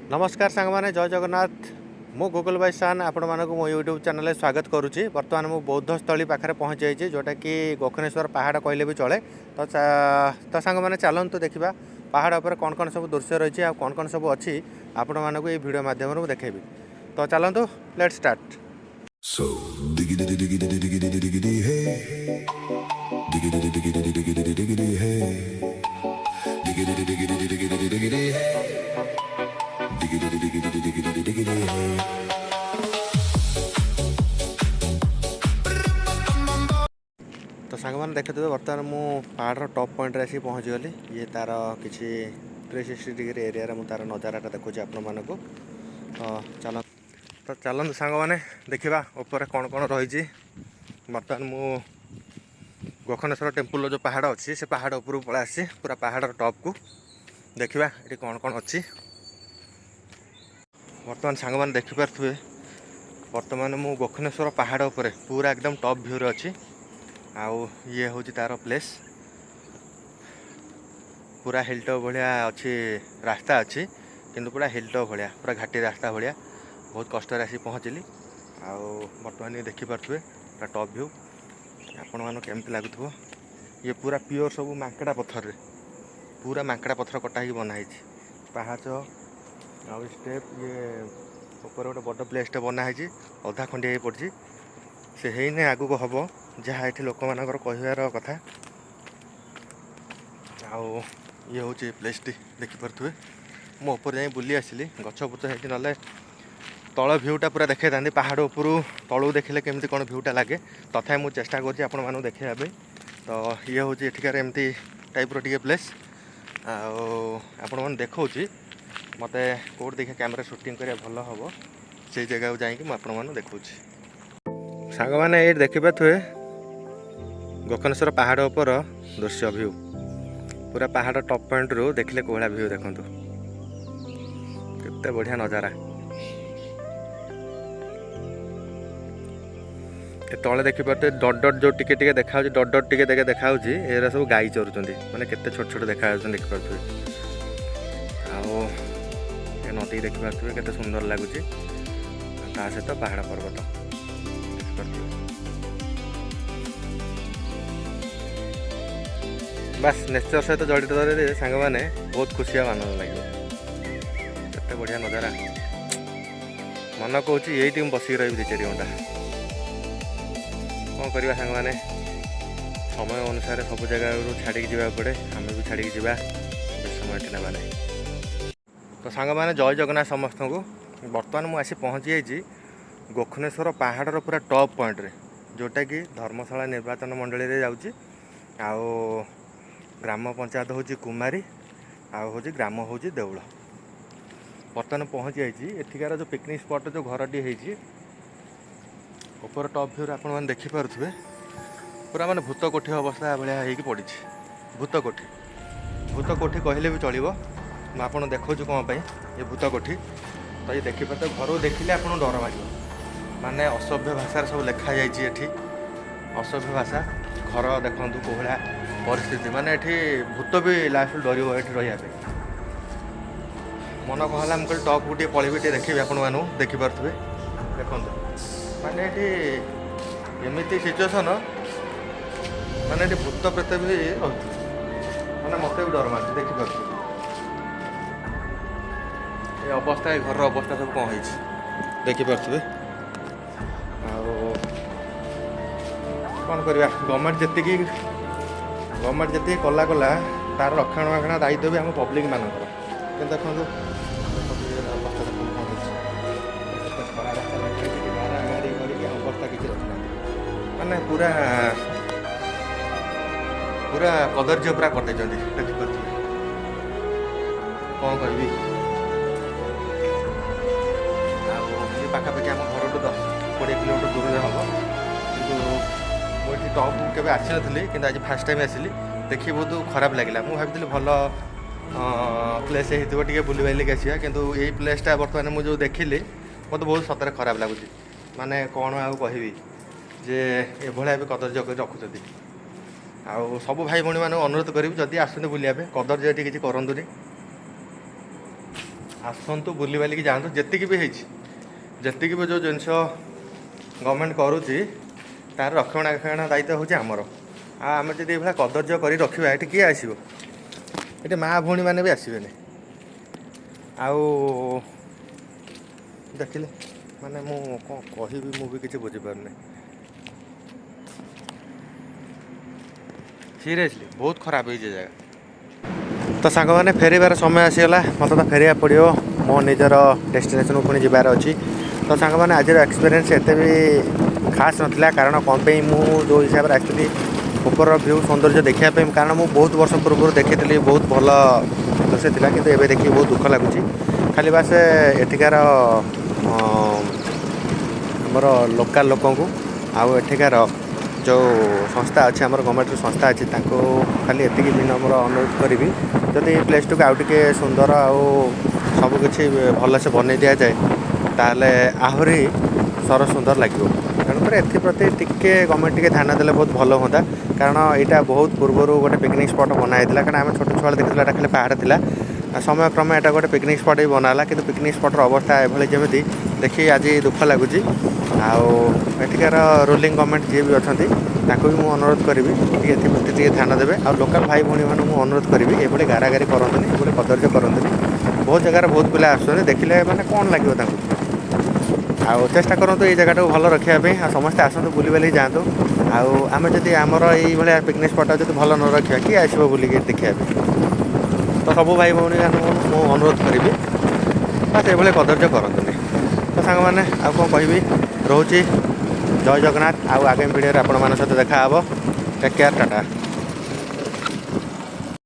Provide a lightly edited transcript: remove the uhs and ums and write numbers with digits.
ନମସ୍କାର ସାଙ୍ଗମାନେ, ଜୟ ଜଗନ୍ନାଥ। ମୁଁ ଗୁଗଲ ବାଇ ସାନ୍ ଆପଣମାନଙ୍କୁ ମୋ ୟୁଟ୍ୟୁବ୍ ଚ୍ୟାନେଲରେ ସ୍ୱାଗତ କରୁଛି। ବର୍ତ୍ତମାନ ମୁଁ ବୌଦ୍ଧସ୍ଥଳୀ ପାଖରେ ପହଞ୍ଚି ଯାଇଛି, ଯେଉଁଟାକି ଗୋକର୍ଣ୍ଣେଶ୍ୱର ପାହାଡ଼ କହିଲେ ବି ଚଳେ। ତ ସାଙ୍ଗମାନେ, ଚାଲନ୍ତୁ ଦେଖିବା ପାହାଡ଼ ଉପରେ କ'ଣ କ'ଣ ସବୁ ଦୃଶ୍ୟ ରହିଛି ଆଉ କ'ଣ କ'ଣ ସବୁ ଅଛି। ଆପଣମାନଙ୍କୁ ଏଇ ଭିଡ଼ିଓ ମାଧ୍ୟମରେ ମୁଁ ଦେଖେଇବି। ତ ଚାଲନ୍ତୁ, let's start. So diggity diggity diggity diggity hey, diggity diggity diggity diggity hey, diggity diggity diggity diggity hey, diggity diggity diggity diggity hey. ତ ସାଙ୍ଗମାନେ, ଦେଖୁଥିବେ, ବର୍ତ୍ତମାନ ମୁଁ ପାହାଡ଼ର ଟପ୍ ପଏଣ୍ଟରେ ଆସିକି ପହଞ୍ଚିଗଲି। ଇଏ ତାର କିଛି 360 ଡିଗ୍ରୀ ଏରିଆରେ ମୁଁ ତାର ନଜାରାଟା ଦେଖୁଛି ଆପଣମାନଙ୍କୁ। ତ ଚାଲନ୍ତୁ ସାଙ୍ଗମାନେ, ଦେଖିବା ଉପରେ କ'ଣ କ'ଣ ରହିଛି। ବର୍ତ୍ତମାନ ମୁଁ ଗୋକର୍ଣ୍ଣେଶ୍ୱର ଟେମ୍ପୁଲର ଯେଉଁ ପାହାଡ଼ ଅଛି, ସେ ପାହାଡ଼ ଉପରକୁ ପଳେଇ ଆସିଛି, ପୁରା ପାହାଡ଼ର ଟପ୍କୁ। ଦେଖିବା ଏଠି କ'ଣ କ'ଣ ଅଛି। ବର୍ତ୍ତମାନ ସାଙ୍ଗମାନେ ଦେଖିପାରୁଥିବେ, ବର୍ତ୍ତମାନ ମୁଁ ଗୋକର୍ଣ୍ଣେଶ୍ୱର ପାହାଡ଼ ଉପରେ ପୁରା ଏକଦମ ଟପ୍ ଭ୍ୟୁରେ ଅଛି। ଆଉ ଇଏ ହେଉଛି ତାର ପ୍ଲେସ୍। ପୁରା ହିଲ୍ ଟପ୍ ଭଳିଆ ଅଛି, ରାସ୍ତା ଅଛି, କିନ୍ତୁ ପୁରା ହିଲ୍ ଟପ୍ ଭଳିଆ, ପୁରା ଘାଟି ରାସ୍ତା ଭଳିଆ। ବହୁତ କଷ୍ଟରେ ଆସିକି ପହଞ୍ଚିଲି। ଆଉ ବର୍ତ୍ତମାନ ଇଏ ଦେଖିପାରୁଥିବେ ପୁରା ଟପ୍ ଭ୍ୟୁ, ଆପଣମାନଙ୍କୁ କେମିତି ଲାଗୁଥିବ। ଇଏ ପୁରା ପିଓର ସବୁ ମାଙ୍କଡ଼ା ପଥରରେ, ପୁରା ମାଙ୍କଡ଼ା ପଥର କଟା ହେଇକି ବନା ହେଇଛି ପାହାଚ ଆଉ ଷ୍ଟେପ୍। ଇଏ ଉପରେ ଗୋଟେ ବଡ଼ ପ୍ଲେସ୍ଟେ ବନା ହେଇଛି, ଅଧା ଖଣ୍ଡିଆ ହେଇ ପଡ଼ିଛି। ସେ ହେଇନି, ଆଗକୁ ହେବ, ଯାହା ଏଠି ଲୋକମାନଙ୍କର କହିବାର କଥା। ଆଉ ଇଏ ହେଉଛି ପ୍ଲେସ୍ଟି, ଦେଖିପାରୁଥିବେ। ମୁଁ ଉପରେ ଯାଇ ବୁଲି ଆସିଲି। ଗଛ ପତ୍ର ହେଇଛି, ନହେଲେ ତଳ ଭ୍ୟୁଟା ପୁରା ଦେଖେଇଥାନ୍ତି। ପାହାଡ଼ ଉପରୁ ତଳକୁ ଦେଖିଲେ କେମିତି କ'ଣ ଭ୍ୟୁଟା ଲାଗେ, ତଥାପି ମୁଁ ଚେଷ୍ଟା କରୁଛି ଆପଣମାନଙ୍କୁ ଦେଖେଇବା ପାଇଁ। ତ ଇଏ ହେଉଛି ଏଠିକାର ଏମିତି ଟାଇପ୍ର ଟିକେ ପ୍ଲେସ୍। ଆଉ ଆପଣମାନେ ଦେଖାଉଛି, ମୋତେ କେଉଁଠି ଦେଖିବା କ୍ୟାମେରା ସୁଟିଂ କରିବା ଭଲ ହେବ, ସେଇ ଜାଗାକୁ ଯାଇକି ମୁଁ ଆପଣମାନଙ୍କୁ ଦେଖାଉଛି। ସାଙ୍ଗମାନେ, ଏଇଠି ଦେଖିପାରୁଥିବେ ଗୋକର୍ଣ୍ଣେଶ୍ୱର ପାହାଡ଼ ଉପର ଦୃଶ୍ୟ, ଭ୍ୟୁ। ପୁରା ପାହାଡ଼ ଟପ୍ ପଏଣ୍ଟରୁ ଦେଖିଲେ କୋଉ ଭଳିଆ ଭ୍ୟୁ, ଦେଖନ୍ତୁ କେତେ ବଢ଼ିଆ ନଜାରା। ଏ ତଳେ ଦେଖିପାରୁଥିବେ, ଡଟ୍ ଡଟ୍ ଯେଉଁ ଟିକେ ଟିକେ ଦେଖାଯାଉଛି, ଡଟ୍ ଡଟ୍ ଟିକେ ଟିକେ ଦେଖାଯାଉଛି, ଏଗୁରା ସବୁ ଗାଈ ଚରୁଛନ୍ତି। ମାନେ କେତେ ଛୋଟ ଛୋଟ ଦେଖାଯାଉଛନ୍ତି, ଦେଖିପାରୁଥିବେ। ଆଉ ଏ ନଦୀ ଦେଖିପାରୁଥିବେ, କେତେ ସୁନ୍ଦର ଲାଗୁଛି। ତା ସହିତ ପାହାଡ଼ ପର୍ବତ ଦେଖିପାରୁଥିବେ। ବାସ୍, ନେଚର ସହିତ ଜଡ଼ିତ ରହିଲେ ସାଙ୍ଗମାନେ, ବହୁତ ଖୁସି ଆଉ ଆନନ୍ଦ ଲାଗିବ। କେତେ ବଢ଼ିଆ ନଜାରା! ମନ କହୁଛି ଏଇଠି ମୁଁ ବସିକି ରହିବି 2-4 ଘଣ୍ଟା। କ'ଣ କରିବା ସାଙ୍ଗମାନେ, ସମୟ ଅନୁସାରେ ସବୁ ଜାଗାରୁ ଛାଡ଼ିକି ଯିବାକୁ ପଡ଼େ। ଆମେ ବି ଛାଡ଼ିକି ଯିବା, ବେଶୀ ସମୟ ଏଠି ନେବା ନାହିଁ। ତ ସାଙ୍ଗମାନେ, ଜୟ ଜଗନ୍ନାଥ ସମସ୍ତଙ୍କୁ। ବର୍ତ୍ତମାନ ମୁଁ ଆସି ପହଞ୍ଚି ଯାଇଛି ଗୋଖନେଶ୍ୱର ପାହାଡ଼ର ପୁରା ଟପ୍ ପଏଣ୍ଟରେ, ଯେଉଁଟାକି ଧର୍ମଶାଳା ନିର୍ବାଚନ ମଣ୍ଡଳୀରେ ଯାଉଛି। ଆଉ ଗ୍ରାମ ପଞ୍ଚାୟତ ହେଉଛି କୁମାରୀ, ଆଉ ହେଉଛି ଗ୍ରାମ ହେଉଛି ଦେଉଳ। ବର୍ତ୍ତମାନ ପହଞ୍ଚି ଯାଇଛି। ଏଠିକାର ଯେଉଁ ପିକନିକ୍ ସ୍ପଟ୍, ଯେଉଁ ଘରଟି ହେଇଛି, ଉପର ଟପ୍ ଭ୍ୟୁରେ ଆପଣମାନେ ଦେଖିପାରୁଥିବେ, ପୁରା ମାନେ ଭୂତ କୋଠି ଅବସ୍ଥା ଭଳିଆ ହେଇକି ପଡ଼ିଛି। ଭୂତ କୋଠି, ଭୂତ କୋଠି କହିଲେ ବି ଚଳିବ। ମୁଁ ଆପଣ ଦେଖାଉଛି କ'ଣ ପାଇଁ ଏ ଭୂତ କୋଠି। ତ ଇଏ ଦେଖିପାରୁଥିବେ, ଘରକୁ ଦେଖିଲେ ଆପଣଙ୍କୁ ଡର ମାଡ଼ିବ। ମାନେ ଅସଭ୍ୟ ଭାଷାରେ ସବୁ ଲେଖାଯାଇଛି ଏଠି, ଅସଭ୍ୟ ଭାଷା। ଘର ଦେଖନ୍ତୁ କେଉଁ ଭଳିଆ ପରିସ୍ଥିତି, ମାନେ ଏଠି ଭୂତ ବି ଲାଷ୍ଟକୁ ଡରିବ ଏଠି ରହିବା ପାଇଁ। ମନ କଣ ହେଲା, ମୁଁ କହିଲି ଟପ୍କୁ ଟିକେ ପଳେଇବି, ଟିକେ ଦେଖିବି ଆପଣମାନଙ୍କୁ। ଦେଖିପାରୁଥିବେ, ଦେଖନ୍ତୁ, ମାନେ ଏଠି ଏମିତି ସିଚୁଏସନ୍, ମାନେ ଏଠି ଭୂତ ପ୍ରେତ ବି ରହୁଥିବେ। ମାନେ ମୋତେ ବି ଡର ମାରୁଛି, ଦେଖିପାରୁଥିବେ ଏ ଅବସ୍ଥା, ଏ ଘରର ଅବସ୍ଥା ସବୁ କ'ଣ ହେଇଛି, ଦେଖିପାରୁଥିବେ। ଆଉ କ'ଣ କରିବା? ଗଭର୍ଣ୍ଣମେଣ୍ଟ ଯେତିକି କଲା କଲା, ତାର ରକ୍ଷଣାବେକ୍ଷଣ ଦାୟିତ୍ୱ ବି ଆମ ପବ୍ଲିକ ମାନଙ୍କର। କିନ୍ତୁ ଦେଖନ୍ତୁ, ଦେଖନ୍ତୁ ଏ ଅବସ୍ଥା ଦେଖନ୍ତୁ କ'ଣ ହେଇଛି। କେତେ ଖରା ରାସ୍ତା ଲେଖା ହେଇଛି, ଗାରା ଗାରି କରିକି ଅବସ୍ଥା କିଛି ରଖିନାହାନ୍ତି। ମାନେ ପୁରା ପୁରା କଦର୍ଯ୍ୟ ପୁରା କରିଦେଇଛନ୍ତି, ଦେଖିପାରୁଥିବେ। କ'ଣ କହିବି? ଆଉ ଏ ପାଖାପାଖି ଆମ ଘରଠୁ 10-20 କିଲୋମିଟର ଦୂରରେ ହେବ। କିନ୍ତୁ ମୁଁ ଏଠି ଟପ୍କୁ କେବେ ଆସିନଥିଲି, କିନ୍ତୁ ଆଜି ଫାର୍ଷ୍ଟ ଟାଇମ୍ ଆସିଲି। ଦେଖି ବହୁତ ଖରାପ ଲାଗିଲା। ମୁଁ ଭାବିଥିଲି ଭଲ ପ୍ଲେସ୍ ହେଇଥିବ, ଟିକେ ବୁଲି ବାଲିକି ଆସିବା। କିନ୍ତୁ ଏଇ ପ୍ଲେସ୍ଟା ବର୍ତ୍ତମାନ ମୁଁ ଯେଉଁ ଦେଖିଲି, ମୋତେ ବହୁତ ସତରେ ଖରାପ ଲାଗୁଛି। ମାନେ କ'ଣ ଆଉ କହିବି ଯେ ଏଭଳିଆ ବି କଦର୍ଯ୍ୟ କରି ରଖୁଛନ୍ତି। ଆଉ ସବୁ ଭାଇ ଭଉଣୀମାନଙ୍କୁ ଅନୁରୋଧ କରିବି, ଯଦି ଆସୁଛନ୍ତି ବୁଲିବା ପାଇଁ, କଦର୍ଯ୍ୟ ଏଠି କିଛି କରନ୍ତୁନି। ଆସନ୍ତୁ, ବୁଲିବାଲିକି ଯାଆନ୍ତୁ। ଯେତିକି ବି ହେଇଛି, ଯେତିକି ବି ଯେଉଁ ଜିନିଷ ଗଭର୍ଣ୍ଣମେଣ୍ଟ କରୁଛି, ତାର ରକ୍ଷଣାବେକ୍ଷଣ ଦାୟିତ୍ୱ ହେଉଛି ଆମର। ଆଉ ଆମେ ଯଦି ଏଇଭଳିଆ କଦର୍ଯ୍ୟ କରି ରଖିବା, ଏଠି କିଏ ଆସିବ? ଏଠି ମା ଭଉଣୀମାନେ ବି ଆସିବେନି। ଆଉ ଦେଖିଲେ ମାନେ ମୁଁ କ'ଣ କହିବି, ମୁଁ ବି କିଛି ବୁଝିପାରୁନି। ସିରିୟସଲି ବହୁତ ଖରାପ ହେଇଛି ଏ ଜାଗା। ତ ସାଙ୍ଗମାନେ, ଫେରିବାର ସମୟ ଆସିଗଲା। ମୋତେ ତ ଫେରିବାକୁ ପଡ଼ିବ, ମୋ ନିଜର ଡେଷ୍ଟିନେସନକୁ ପୁଣି ଯିବାର ଅଛି। ତ ସାଙ୍ଗମାନେ, ଆଜିର ଏକ୍ସପିରିଏନ୍ସ ଏତେ ବି ଖାସ୍ ନଥିଲା। କାରଣ କ'ଣ ପାଇଁ, ମୁଁ ଯେଉଁ ହିସାବରେ ଆସିଥିଲି ଉପରର ଭ୍ୟୁ ସୌନ୍ଦର୍ଯ୍ୟ ଦେଖିବା ପାଇଁ, କାରଣ ମୁଁ ବହୁତ ବର୍ଷ ପୂର୍ବରୁ ଦେଖିଥିଲି, ବହୁତ ଭଲ ଦୃଶ୍ୟ ଥିଲା। କିନ୍ତୁ ଏବେ ଦେଖିକି ବହୁତ ଦୁଃଖ ଲାଗୁଛି। ଖାଲି ବାସ୍ ଏଠିକାର ଆମର ଲୋକାଲ୍ ଲୋକଙ୍କୁ ଆଉ ଏଠିକାର ଯେଉଁ ସଂସ୍ଥା ଅଛି, ଆମର ଗଭର୍ଣ୍ଣମେଣ୍ଟର ସଂସ୍ଥା ଅଛି, ତାଙ୍କୁ ଖାଲି ଏତିକି ବିନମ୍ର ଅନୁରୋଧ କରିବି, ଯଦି ଏ ପ୍ଲେସ୍ଟିକୁ ଆଉ ଟିକେ ସୁନ୍ଦର ଆଉ ସବୁକିଛି ଭଲସେ ବନେଇ ଦିଆଯାଏ, ତାହେଲେ ଆହୁରି ସର ସୁନ୍ଦର ଲାଗିବ। ତେଣୁକରି ଏଥିପ୍ରତି ଟିକେ ଗଭର୍ଣ୍ଣମେଣ୍ଟ ଟିକେ ଧ୍ୟାନ ଦେଲେ ବହୁତ ଭଲ ହୁଅନ୍ତା। କାରଣ ଏଇଟା ବହୁତ ପୂର୍ବରୁ ଗୋଟେ ପିକନିକ୍ ସ୍ପଟ୍ ବନା ହେଇଥିଲା। କାରଣ ଆମେ ଛୋଟ ଛୁଆବେଳେ ଦେଖିଥିଲୁ, ଏଇଟା ଖାଲି ପାହାଡ଼ ଥିଲା। ଆଉ ସମୟକ୍ରମେ ଏଇଟା ଗୋଟେ ପିକନିକ୍ ସ୍ପଟ୍ ବି ବନା ହେଲା। କିନ୍ତୁ ପିକନିକ୍ ସ୍ପଟ୍ର ଅବସ୍ଥା ଏଭଳି ଯେମିତି, ଦେଖି ଆଜି ଦୁଃଖ ଲାଗୁଛି। ଆଉ ଏଠିକାର ରୁଲିଂ ଗଭର୍ଣ୍ଣମେଣ୍ଟ ଯିଏ ବି ଅଛନ୍ତି, ତାଙ୍କୁ ବି ମୁଁ ଅନୁରୋଧ କରିବି, ଟିକେ ଏଥିପ୍ରତି ଟିକେ ଧ୍ୟାନ ଦେବେ। ଆଉ ଲୋକାଲ୍ ଭାଇ ଭଉଣୀମାନଙ୍କୁ ମୁଁ ଅନୁରୋଧ କରିବି, ଏଭଳି ଗାରାଗାରି କରନ୍ତୁନି, ଏଭଳି କଦର୍ଯ୍ୟ କରନ୍ତୁନି। ବହୁତ ଜାଗାରେ ବହୁତ ପିଲା ଆସୁଛନ୍ତି, ଦେଖିଲେ ମାନେ କ'ଣ ଲାଗିବ ତାଙ୍କୁ? ଆଉ ଚେଷ୍ଟା କରନ୍ତୁ ଏଇ ଜାଗାଟାକୁ ଭଲ ରଖିବା ପାଇଁ। ଆଉ ସମସ୍ତେ ଆସନ୍ତୁ, ବୁଲିବାଲି ଯାଆନ୍ତୁ। ଆଉ ଆମେ ଯଦି ଆମର ଏଇଭଳିଆ ପିକନିକ୍ ସ୍ପଟ୍ଟା ଯଦି ଭଲ ନ ରଖିବା, କିଏ ଆସିବ ବୁଲିକି ଦେଖିବା ପାଇଁ? ତ ସବୁ ଭାଇ ଭଉଣୀମାନଙ୍କୁ ମୁଁ ଅନୁରୋଧ କରିବି, ବାସ୍ ଏଭଳି କଦର୍ଯ୍ୟ କରନ୍ତୁନି। ତ ସାଙ୍ଗମାନେ, ଆଉ କ'ଣ କହିବି, ରହୁଛି। ଜୟ ଜଗନ୍ନାଥ। ଆଉ ଆଗାମୀ ଭିଡ଼ିଓରେ ଆପଣମାନଙ୍କ ସହିତ ଦେଖା ହେବ। Take care, Tata.